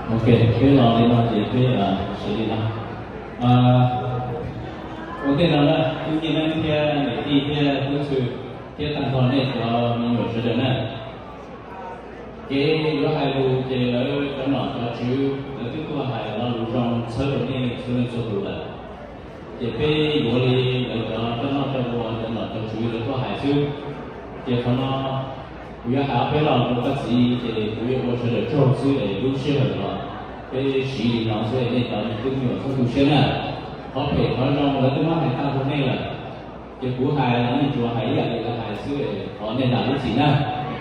Ok, peb los li no ces peb siv li no. Ua ntej no na, tub Nyiaj Neeb thiab niam tij thiab tub Xwm thiab tag nrho nej cov me nyuam sawv daws na, kev yuav hais lus ces lawv cov nom cov tswv lawv twb tuaj hais lo lus zoo txhawb rau nej txhua leej txhua tus lawm. Ces peb yuav li lawv cov coj noj coj ua, cov nom cov tswv lawv tuaj hais xwb. Ces qhov no kuv yuav hais ob peb lo rau koj txiv ces kuv yuav ua sawv daws tsaug xwb es lub sij hawm no peb siv li no xwb es nej cov tub me nyuam txhob tu siab na. Qhov phem qhov zoo lawv twb muab hais tag rau nej lawm. Ces kuv hais los nej tsuas hais ib yam li lawv hais xwb es thov nej zam lub txim na.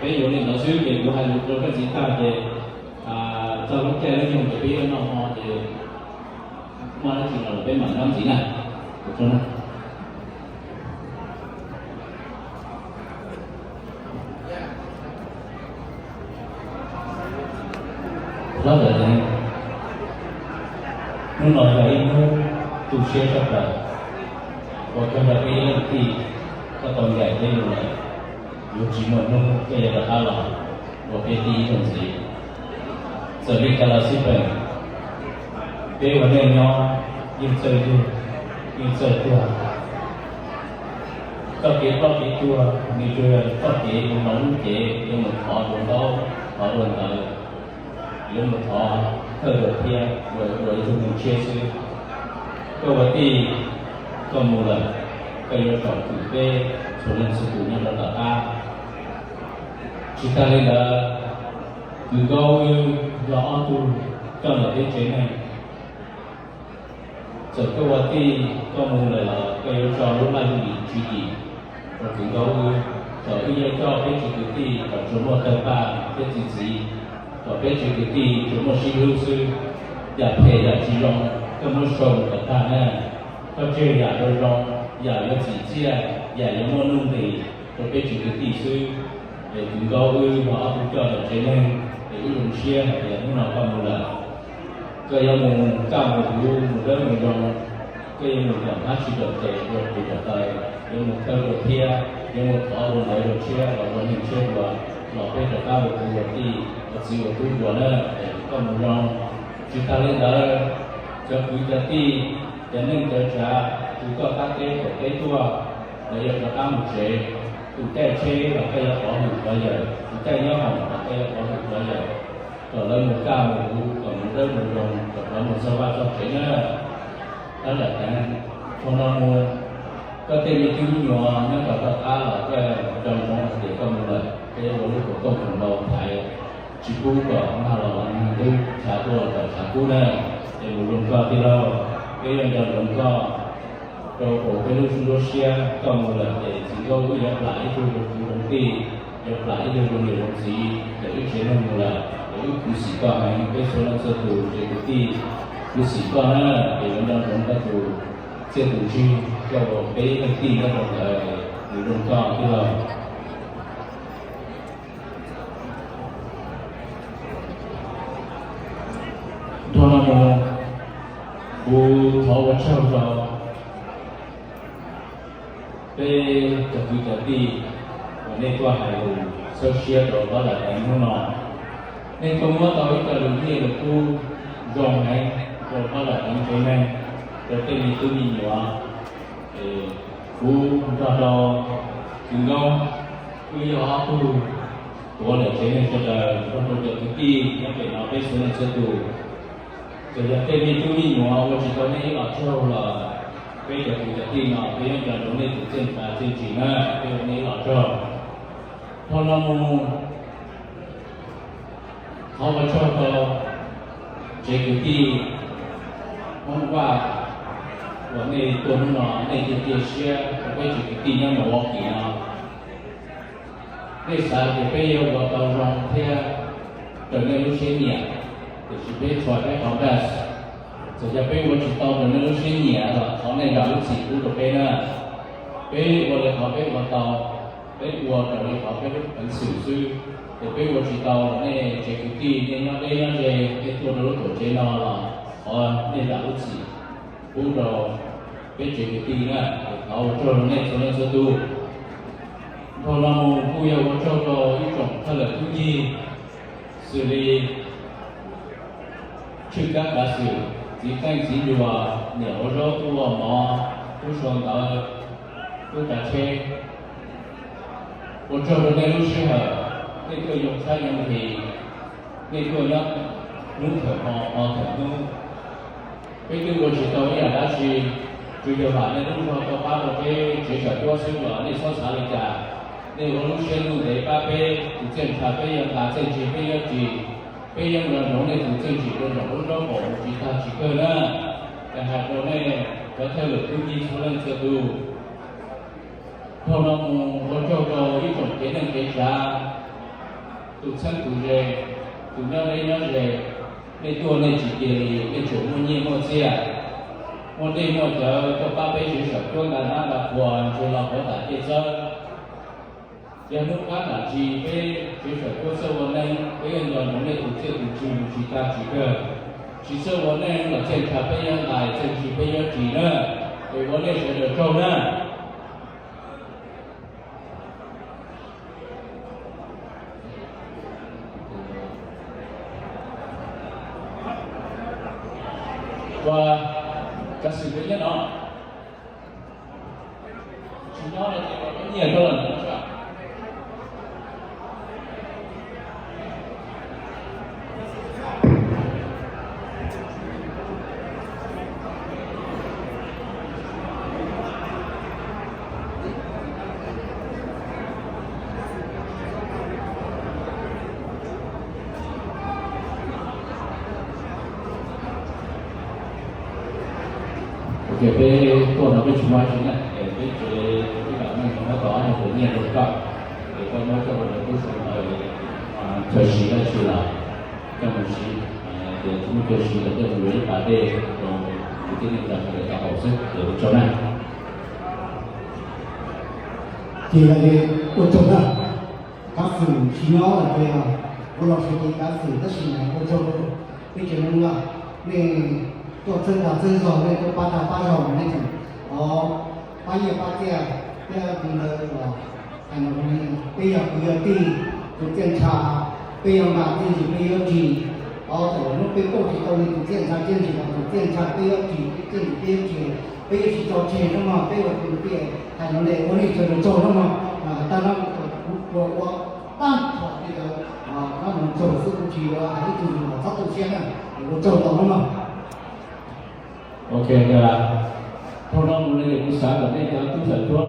Peb yuav li ntawd xwb ces kuv hais lus rau koj txiv tag ces txog lub caij lub nyoog ces peb yuav noj hmo ces muaj dab tsi no los peb mam nyob ntxiv na. Hlob Ntxawm Neeb, hnub no yog ib hnub tu siab tshaj plaws uas koj yog peb ib leej tij, koj tau ncaim peb mus lawm, yuav tsis muaj hnub koj yuav rov qab los ua peb tij ib zaug ntxiv. Txawm li cas los xij peem, peb ua neej nyob yeej txawj yug, yeej txawj tuag. Txoj kev ploj kev tuag nws tsuas yog txoj kev mus loo lub cev yuav mus thov dua ntaub thov dua ntawv, yuav mus thov thawj dua thiab ua ib tug neeg tshiab xwb. Koj ua tij, koj mus lawm, koj yuav tsom kwm peb txhua leej txhua tus nyob rau tom qab. Tsis tas li ntawd, kwv Nkaub wb yog ob tug coj ntawm peb tsev neeg. Txawm koj ua tij koj mus lawm los koj yuav tso lub laj lim tswv yim rau kwv Nkaub wb, kom wb yuav coj peb tsev kwv tij kom tsuas muaj tawg paj thiab txi txiv, kom peb tsev kwv tij tsuas muaj sib hlub xwb. Yam phem yam tsis zoo koj muab sau kom tag na. Koj tseg yam zoo zoo, yam yuav txim txiaj, yam yuav muaj nuj nqis rau peb tsev kwv tij xwb. Es kwv Nkaub wb yog ob tug coj ntawm tsev neeg, es wb zoo siab hais tias hnub no koj mus lawm, koj yuav mus kaj mus huv mus dawb mus zoo, koj yuav mus nram hab tsis nram tes ua tus tom taw, yuav mus thawj ua thiab yuav mus thov ua ntawv ua tshiab los ua neeg tshiab dua, los peb rov qab ua kwv ua tij ua txiv ua tub dua na. Es koj mus zoo. Tsis tas li ntawd, cov kwv cov tij, cov neej cov tsav, tus koj qab teb qaum teb tuaj, lawv yuav rov qab mus tsev. Tus caij tsheb los koj yuav pov hwm pov yawm, tus caij nyob hoom los koj yuav pov hwm pov yawm, kom lawv mus kaj mus huv, kom mus dawb mus zoo, kom lawv mus txog vaj txog tsev na. Tab lam teev, thaum no mus, koj tej me tub me nyuam nyob rau tom qab los koj nco ntsoov hais tias koj mus lawm, koj yuav ua lub kaum tooj kaum npau thaiv, tsis pub kom mag los los ntub, tshav tuaj los kom tshav kub na. Es mus zoo koj tij laug, peb yuav nco ntsoov koj rau hauv peb lub nruab siab. Koj mus lawm ces txiv Nkauj wb yuav plam ib tug zoo kwv zoo tij, yuav plam ib tug zoo niam zoo txiv, ces wb tsev neeg mus lawm ces wb kuv xim koj heev, peb txhua leej txhua tus tsev kwv tij kuv xim koj na. Ces yuav nco ntsoov koj tus txiaj tus ntsig, koj ua peb leej tij nyob rau ntawd, mus zoo koj tij laug. Dhau no mus, kuv thov ua tsaug rau peb cov kwv cov tij uas nej tuaj hais lus txhawb siab rau pab zam teev hnub no. Nej tuaj muab tau ib co lus nyiaj lus kub zoo heev rau pab zam teev tsev neeg, rau tej me tub me nyuam. Kuv nrog rau kwv Nkauj, wb yog ob tug tuav lawm tsev neeg sawv daws nrog rau cov kwv tij nyob pem no peb txhua leej txhua tus. Txawm yog tej me tub me nyuam ua tsis tau nej ib los tsaug los peb cov kwv cov tij no peb yuav nco ntsoov nej tus txiaj ntsha txiaj ntsig na, peb ua nej ib los tsaug. Dhau no mus, thov ua tsaug rau tsev kwv tij Hmoob Vaj uas nej tuaj hnub no nej thiaj cia siab rau peb tsev kwv tij nyob Milwaukee no. Nej xav tias peb yuav ua tau zoo thiab raws nej lub siab nyiam, tiam sis peb txhua peb qhov best. Txawm yog peb ua tsis tau raws nej lub siab nyiam los thov nej zam lub txim pub rau peb na. Peb ua li qhov peb ua tau, peb ua raws li qhov peb lub peev xwm xwb. Ces peb ua tsis tau los nej tsev kwv tij nej nyob deb nyob ze, nej tuaj rau lub tuam tsev no los thov nej zam lub txim pub rau peb tsev kwv tij na. Thov ua tsaug rau nej txhua leej txhua tus. Thaum no mus kuj yog ua tsaug rau ib tsoom thawj lawm tub nyij xws li Tshwj Kab Kav Xwm, txiv qeej txiv ncuas, niam ua zaub tub ua mov, tub sau ntawv, tub tsav tsheb. Ua tsaug rau nej lub sij hawm, nej tuaj yoo tshab yoo nqhis, nej tuaj nyob hnub thawm hmo hmo thawm hnub. Peb twb ua tsis tau ib yam dab tsi, tsuas yog vam nej lub zog tau pab rau peb tsev tsam cuab xwb los nej txhob xav li cas. Nej ua lub siab ntuj ntev pab peb, tus txiaj ntsha peb yuav nqa, txiaj ntsig peb yuav ris. Peb yeej nco ntsoov nej tus txiaj ntsig rau nraum lub nraub qaum mus tsis tag tsis kawg na. Es hais rau nej cov thawj lwm tub nyij txhua leej txhua tus, thaum no mus ua tsaug rau ib tsoom kev neej kev tsav, tus txheeb tus ze, tus nyob deb nyob ze, nej tuaj nej tsis cia li, nej tsuas muaj nyiaj muaj txiaj, muaj dej muaj cawv tuaj pab peb tsev tsam cuab nqa nab nqa qhua ntshe los pov tam cej txawb. Yog hnub qab tam sim peb tsev tsam cuab txawj ua neej, peb yeej nco ntsoov nej tus txiaj tus ntsig mus tsis tag tsis kawg. Tsis txawj ua neej los txiaj ntsha peb yuav nqa, txiaj ntsig peb yuav ris na. Es ua nej sawv daws tsaug na. Ua, Kav Xwm peb nyob no. Tsis nyob no ces ua peb nyiag rau lawm no. Ok, peb tuaj no peb tsis muaj dab tsi na, es peb tsev ib pab neeg no muab tau ob nyuag tus nyiaj rau koj, es koj muab coj rau lawv tub sawv daws, chaw siv dab tsi los coj mus siv, ces tsis muaj chaw siv los coj mus yuav ib pas dej rau kwv tij neej tsa sawv daws tau haus xwb, ces ua tsaug na. Ces yog li ua tsaug na. Kav Xwm tsis nyob lawm ces ua los sawv cev Kav Xwm tab sis mas ua tsaug rau peb tsev neeg no, nej tuaj txhawb dag txhawb zog, nej tuaj pab dag pab zog, nej tseem pab nyiaj pab txiaj thiab tus ntawd los hais no, peb yog kwv yog tij, tus txiaj ntsha peb yuav nqa, txiaj ntsig peb yuav ris. Thaum hnub peb pauj tsis tau li tus txiaj ntsha, txiaj ntsig los tus txiaj ntsha peb yuav ris, txiaj ntsig peb yuav ris, peb yuav tsis tso tseg no mog, peb ua kwv tiag. Hais no ne ua nej sawv daws tsaug no mog. Tag no kuv ua tag nrho li ntawd, no mus tsaug xwb kuv tsis ua hais ib tug yus los txhob tu siab na, ua tsaug ntau no mog. Ok, thaum no mus li kuv xav kom nej cov tub